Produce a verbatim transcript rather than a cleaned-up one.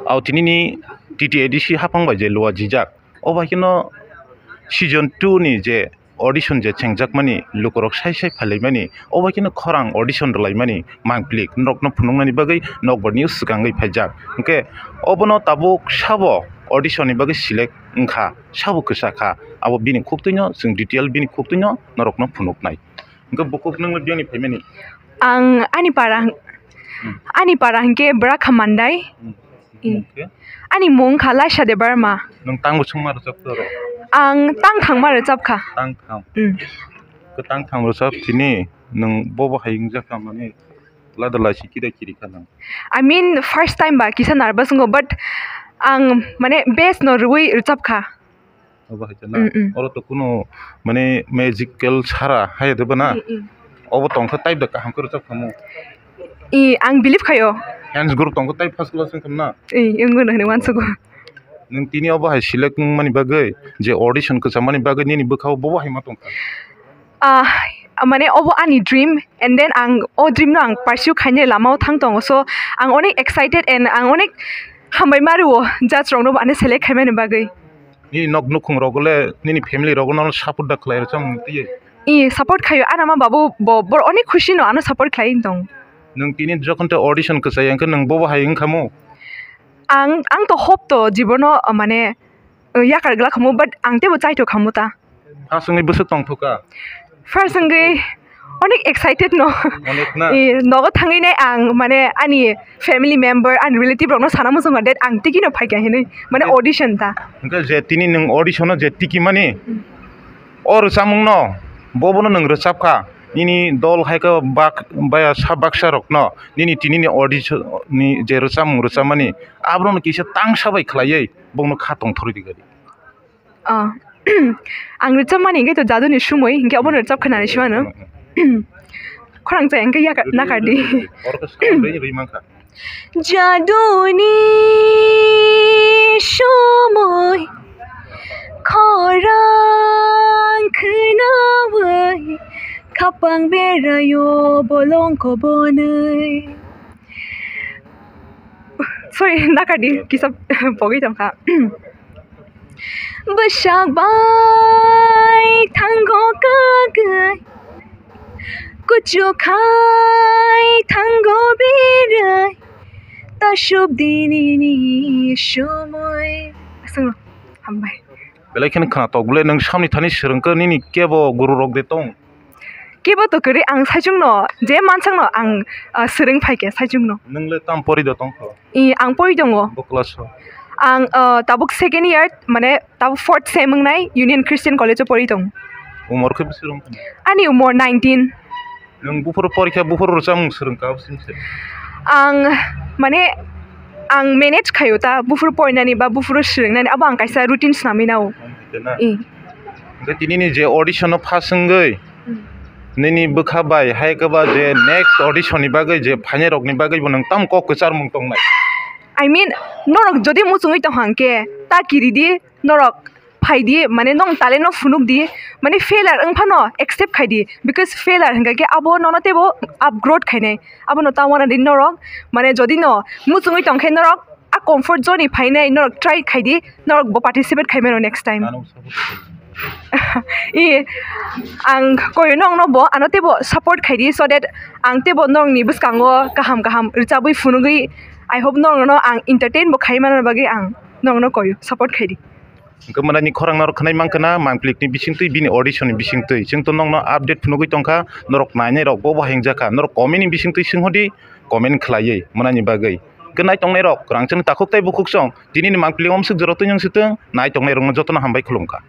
Ao tinini T T A D C hapang bai je luajijak, o bai kheno season two ni je audition je chengjakmani, lukurok sai sai phailaimani, o bai kheno khorang audition rwlaimani mangpili norokno phunuknani bagwi nokbar ni swkangwi phaijak. Hwnkhe obono tabuk sabo audition ni bagwi select wngkha, sabo kwsa kha, abo bini khuktwino chwng detail bini khuktwino norokno phunuknai. Hwnkhe bukhuk nwng biyani phaimani? Ang ani para, Hmm. ani para hwnkhe Bwrakha Mandai. Hmm. Hmm. Hwnkhe? Ani mung kha Laisha Debbarma. Nwng tangbo songma rwchapkha oro? Ang tang thangma rwchapkha. Tang thang. Hmm. Khe tang thang rwchap tini nwng bobo hai wngjakha mani lada laisi kida kiri kha nwng? I mean, first time ba kisa nervous wngo, but ang mane best no rwui rwchapkha. Obo hai khe na? Mm, mm. Oro to kuno mane magical sara hai de bana? Mm, mm. Obo tongkha type da kaham khe rwchap khamu? I, ang believe khayo. Fans group tongkha type first class wngkha na? I, wngwi no hinwi uansugo. Nwng tini obo hai select wngmani bagwi, je audition kwchamani bagwi nini bwkhao bobo hai ma tongkha? Ah, mane obo ani dream, and then ang o dream no ang pursue khainai lama o thang tongo, so ang onek excited and ang onek hambai ma rwo judge rok no bo ano select khaimani bagwi. Nini nok nukhung rok le, nini family rok no support da khlai rw chong twi? I support khaio, ana ma babu bo bor onek khushi no ano support khlai tong. Nwng tini jokhon te audition kwchai hwnkhe nwng bobo hai wngkhamu? Ang, ang to hope to jibono, mane, yakar glak khamu, but ang tebo chaithok khamu ta. First wngwi bwswk tongthok kha? First wngwi onek excited no. Onek na? Eh, nogo thangwi nai ang, mane, ani family member, ani relative rokno sana muchungo that ang tiki no phaikha hinwi, mane, okay. Audition ta. Hwnkhe je tini nwng audition o je tiki mani, hmm, o rwchapmung no, bobono nwng rwchapkha. Nini dol hai khe bak-, baya sa baksa rokno, nini tini ni audition ni je rwchapmung rwchapmani, abono kisa tangsa bai khlaiwi bongno kha tongthorwi rwgadi. Ah, ang rwchapmani hinkhe to Jaduni Sumui, hinkhe obono rwchap khanani simano. Khorang chaya hinkhe yakar, nakardi. Orchestra bai rwi mankha. Jaduni sumui khorang khwnaui khapang beraio bolong kobonwi. Sorry, nakardi, kisa pogwi tongkha. Bwsak bai thango kagwi, kuchuk khai thango birwi, tasuk dinini sumui. Aswkno, hambai. Belai kheno khwnatok bwle, nwng samni thani swrwngkhe nini kebo guru rok de tong? Kebo to kwrwi, ang saichungno je mansakno ang, ah, swrwng phaikhe saichungno. Nwng le tam pori do tongkho? I, ang pori tongo. Bo class o? Ang, ah, tabuk second year, mane tabuk fourth sem wngnai Union Christian College o pori tong. Umor khe bisi rwng kha? Ani umor nineteen. Nwng buphuru porikha, buphuru rwchapmung swrwng kha, abo simi se? Ang, mane, ang manage khaio ta, buphuru porinani ba buphuru swrwngnani, abo ang kaisa routine swnamwi nao. Tei na? I. Hwnkhe tinini je audition o pass wngwi, hmm, nini bwkha bai hai khe ba je next audition ni bagwi je phainai rokni bagwi bo nwng tamo kok kwcharmung tongnai? I mean, norok jodi muchungwi tongkha hwnkhe ta kiridi, norok phaidi, mane nong talent no phunukdi, mane failure wngphano accept khaidi, because failure hwnkha khe abo nono teibo upgrade khainai. Abono ta wanadi norok, mane jodi no muchungwi tongkhe norok a comfort zone ni phainai, norok try khaidi, norok bo participate khaimano next time. Ano support khaidi. I, ang koyo nongno bo ano teibo support khaidi, so that ang teibo nongni bwskango kaham kaham rwchabwi phunugwi, I hope nongno ang entertain bo khaimano bagwi ang nongno koyo support khaidi. Hwnkhe mwnani khorang norok khwnai mankha na, mangplikni bisingtwi, bini audition ni bisingtwi. Chwng to nokno update phunugwi tongkha, norok nainai rok bo bo hingjak kha, norok comment ni bisingtwi swnghodi, comment khlaiwi mwnani bagwi. Hwnkhe naitongnai rok, rangchakni takhuk tei bukhuk song, tini ni mangpili omswk jora twi wng swtwng, naitongnai rokno jotono hambai khulumkha.